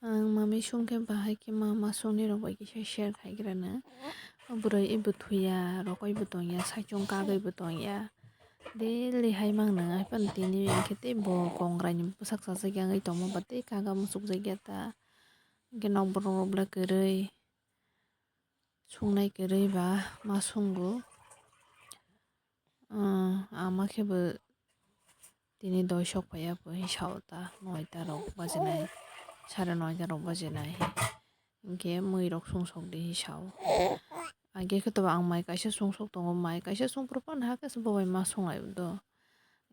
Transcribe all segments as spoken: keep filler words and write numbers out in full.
Ang mami song khe bahai khe ma, ma songni rok bai kisa share khai gra na. O bwrwi ebo thuya, rokoi bo tongya, saichung kagwi bo tongya. Daily hai mang nang, hai phano tini hwnkhe tei bo kongrai ni bwsak chajak ya wngwi tongma ba tei kaga muchuk jak ya ta. Hwnkhe nok borok rok ble kwrwi, sungnai kwrwi ba ma songo. Ama khe bo tini doi sok phaiya bo hwnwi sao ta, noita rok bajinai, sare noita rok bajinai. Hinkhe mui rok sung sok di hwnwi sao. Age khe to ang mai kaisa sung sok tongo, mai kaisa sung phuru phano hakhe se bo bai ma sung lai do.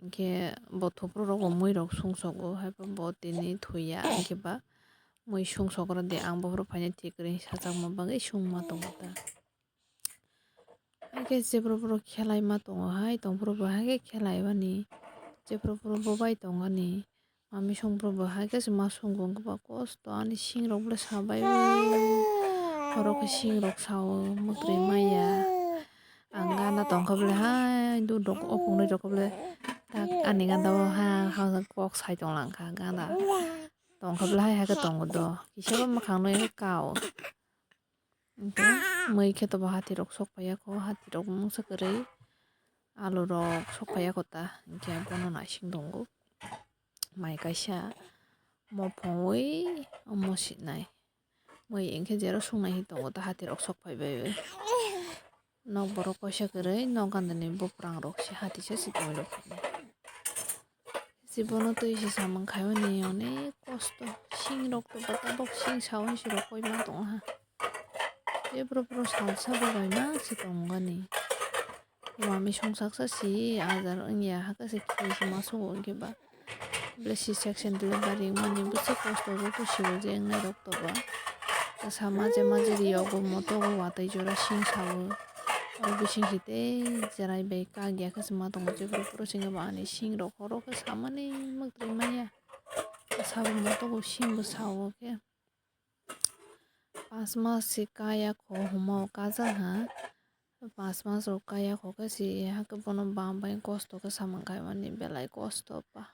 Hinkhe bo thopru rok bo mui rok sung sogo, hai bo tini thuya, hinkhe ba mui sung sok rw di, ang bophuru phainai thik kwrwi sajak ma bagwi sung ma tongo ta. Haikhe jephru phru khelai ma tongo hai, tongphru bo haikhe khelai mani, jephru phru bo bai tongani, mami songphru bo haikhe se ma songo wngkhe ba kosto ani sing rok ble sabai o, oro khe sing rok sao mwkhwtwi maya. Ang gana tongkha ble hai dudok ophungnwi rokhe ble tak ani gana o ha ha kok sai tonglang kha gana tongkha ble hai haikhe tongo do kisa bo mwkhang nw kao. Hwnkhe mui khe to bo hati rok sok phaiya kho, hati rok mungsa kwrwi alu rok sok phaiya kho ta, hwnkhe bono naising tongo. Mai kaisa mophongwi omo sinai. Mui hwnkhe jero sungnai hi tongo ta hati rok sok phai bai bai. Nok borok kaisa kwrwi nok gandani buprang rok se hati se si tongwi rok phainai. Jibono twi se samung khaimani onek kosto. Sing rok to bwta bok sing sawi se rok koi ma tongo ha. Jephru phru salsa bo bai ma se tongani. Mami songsak sa si ajar wngya hakhe se khi se ma sugo hinkhe ba. Ble C section delivery wngmani bwswk kosto joto sibo je wngnai rok to bo. Kisa maje maje riyogo motogo watwi jora sing sawo. Oro bising se tei cherai bai kak ya khe se ma tongo jephru phru singhe bo ani sing rok horo khe samani mwkhwtwi maya. Sabo motogo sing bo sawo khe. Pas mas se kaya kho hwnma o kajak ha. Pas mas rok kaya kho khe se hakhe bono bam bai kosto khe samung khaimani belai kosto ba.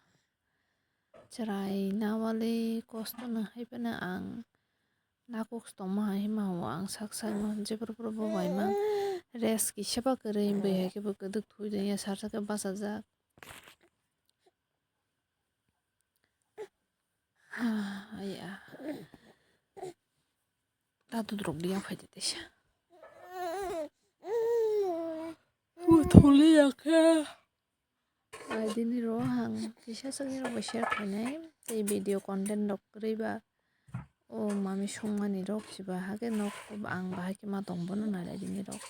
Cherai nawali kosto no hai phano ang nakuk se tongma hai ma o ang sak sak no jephru phru bo bai ma rest kisa ba kwrwi bwrwi hai khe bo kwdwk thwi rwya sar sar khe bachajak. Aiya. Tatu drok dia phai tete sa. Thuli ya khe. Ai dini ro hang kisa sangni rok bai share khainai tei video content rok kwrwi ba. O mami songmani rok siba hake nok ang bahai khe ma tong bono nai lai dini rok.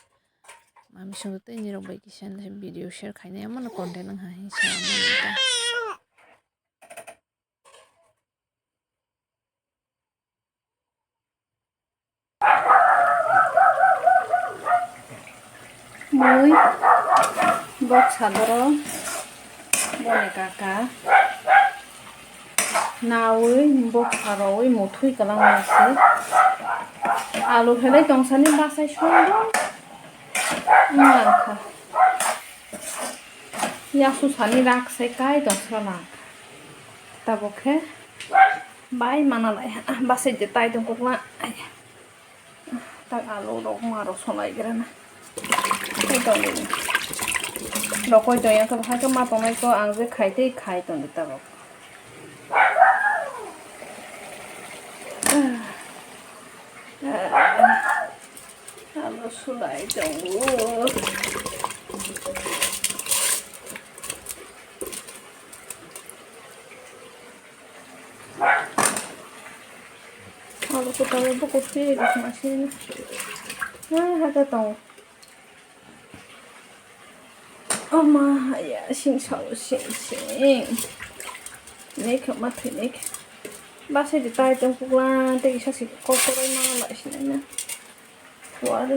Mami song tei nirok bai kisa video share khainai omo no content wngkha hinwi sa mani ta. Mui bok sadoro boni kaka nawi bok sarowi muthui kwlangma se alu helai tongsani bachai songdo wngkha. Yasu sani rak sai kai tong sala. Tabok khe bai mana lai ha. Basai je tai tong kokla. Tak alu rok ma rok solai gra na. Kai tong ni. Rokoi tong yang khe hai khe ma tong nai ko ang je khai tei khai tong di tabok. Abo sulai tongo. Abo kwtal bo kwtwi rwkma se. Ha, ha, khe tongo. O ma, ya, sing sao, sing, sing. Nek ma thwi nek. Basa di tai tong pukla, tei kisa si kokoro ma lai sinai na. Kuar.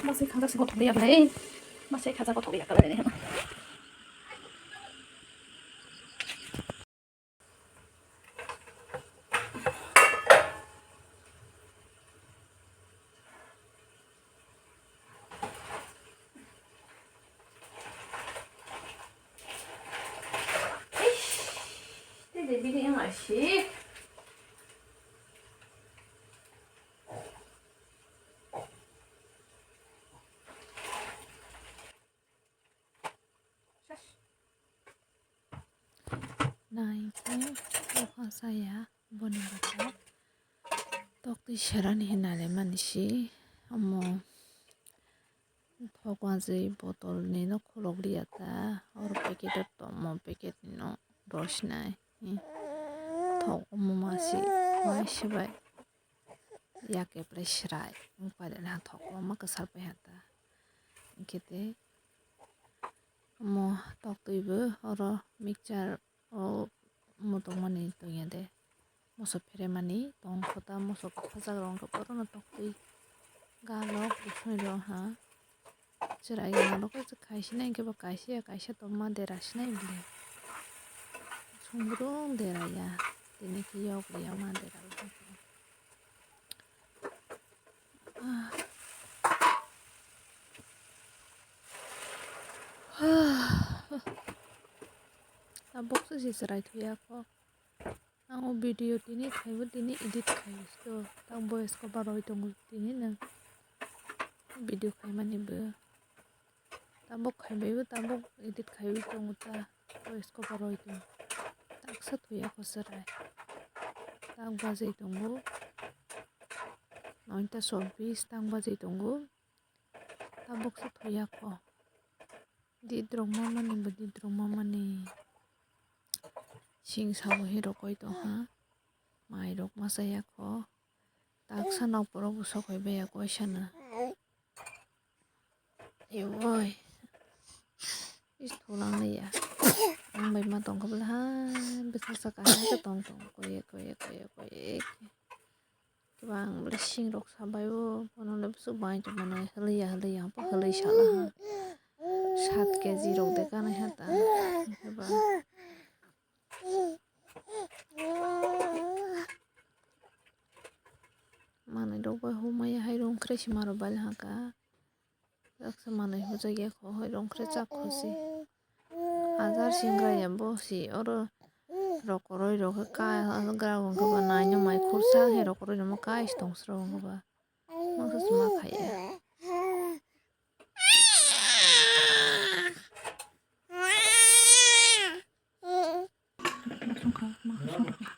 Masai khajak se gothok liya kala, eh. Masai khajak gothok liya kala, eh. Eish, tei bini wng ai si. Nai khe bokha chaya boni bwkhak. Toktwi serani hinwi nailaimani se omo thok wngjaknai bottle ni no khuluk liya ta, oro packet o tongmo, packet ni no rw sinai thok omo ma se wngse bai. Yak eplai srai wng pailai ha thok kwbangma kwchar pai ha ta. Hwnkhe tei omo toktwi bo oro mixture o omo tongmani tongya de. Moso pheremani tong kho ta, moso kwchajak rok hwnkhe bohrokno toktwi galok bwswk rw ha. Chwrai gwnang rok khe kaisa nai hwnkhe bo kaisa ya kaisa tongma dera sinai bwlwi. Sumbrung dera ya, tini khe yok ya ma dera. Tabuk se se chwrai thuya kho. Ang o video tini khaibo tini edit khai sto. Tak voice cover roi tongo tini nang video khaimani bo. Tabuk khaibai bo tabuk edit khaiwi tongo ta voice cover roi tongo. Taksa thuya kho chwrai. Tak bajai tongo. Noita chobbish tak bajai tongo. Tabuk se thuya kho. Didrok mamani bo didrok mamani. Sing sabo he rokoi tongha. Mai rok masa ya kho. Taksa nok borok bo sok hai baya koi sana. Ewoi. Is thulang le ya. Ang bai ma tong kho bwla ha. Bwsa saka ha ka tong tong. Koye koye koye koye. Kebang bwle sing rok sabai o, bono le bwswk bai tongmani hwlwi ya hwlwi ya hwlwi sala ha. Sat keji rok de kanai ha ta. Hwnkhe ba manwi rok bai humai ya hai rong kre se ma rok bai ha ka. Baksa manwi hojak ya kho, hoi rong kre chak kho se. Ajar singra ya bo se oro rokoroi rok khe ka gra wng khe ba nai no mai khursa he rokoroi no kai se tong sro wng khe ba. Mangsa se ma khai ya. Songkha, ma songkha.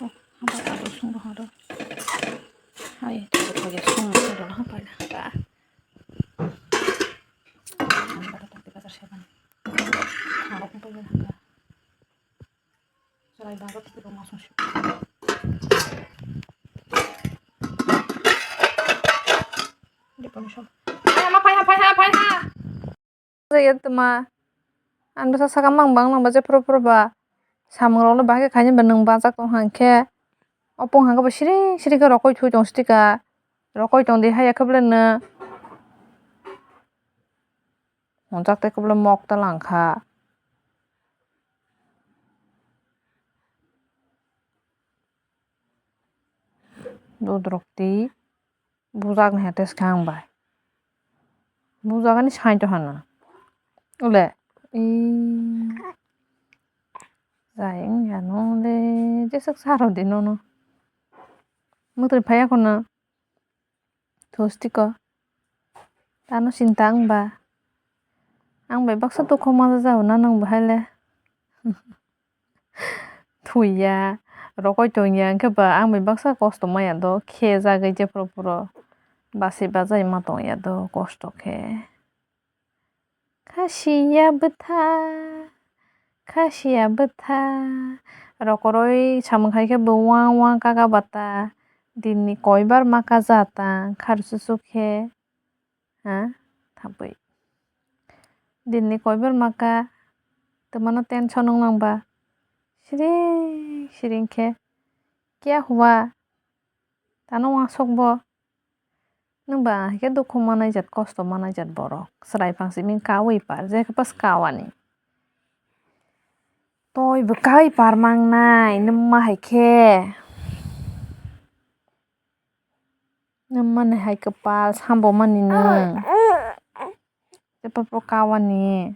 Oh, hampai abo songkha do. Hai, tabuk tabuk songkha do, hampai da. Ang pada tong bazar seban. Ang pada tong bazar. Serai bazar tong ma song. Di pon song. Hai, ma phai ha, phai ha, phai ha. Jagya tuma. Ang bwsa saka mang bang nang ba jephuru phuru ba samung rok no bahai khe khaini ba nwng bachak tong hang khe opong hang khe bo siri siri khe rokoi thui tong stika rokoi tong di haya khe bwle nw hwnjak tei khe bwle mok ta lang kha. Dudrok twi. Bujak ni hete swkang bai. Bujak ani sai to hano. Ule. Ii. Jai wng ya no le. Jeswk sa rw di nono. Mwtwi phai ya khwna. Thustiko. Tano sinta wngba. Ang bai baksa dukhu manjak jao na nwng bo hai le. Thuiya, rokoi tongya, hwnkhe ba ang bai baksa kosto maya do, khe jagwi jephru phuru basi bajai ma tongya do, kosto khe. Khasiya bwtha, khasiya bwtha, rokoroi samung khai khe bo wang wang kaka bata, dinni koibar ma kaja ta, kharsusu khe. Ha, thabwi. Dinni koibar maka, twmano tension wng nang ba. Siring siring khe, kya hua? Tano wansuk bo. Nwng ba ang hai khe dukhu manai jat, kosto manai jat borok. Chwrai phang simi kaui par, je khe pas kawani. Toi bo kai par mangnai, nwng ma hai khe. Nwng mani hai kwpal sambo mani nwng. Tei paphuru kawani.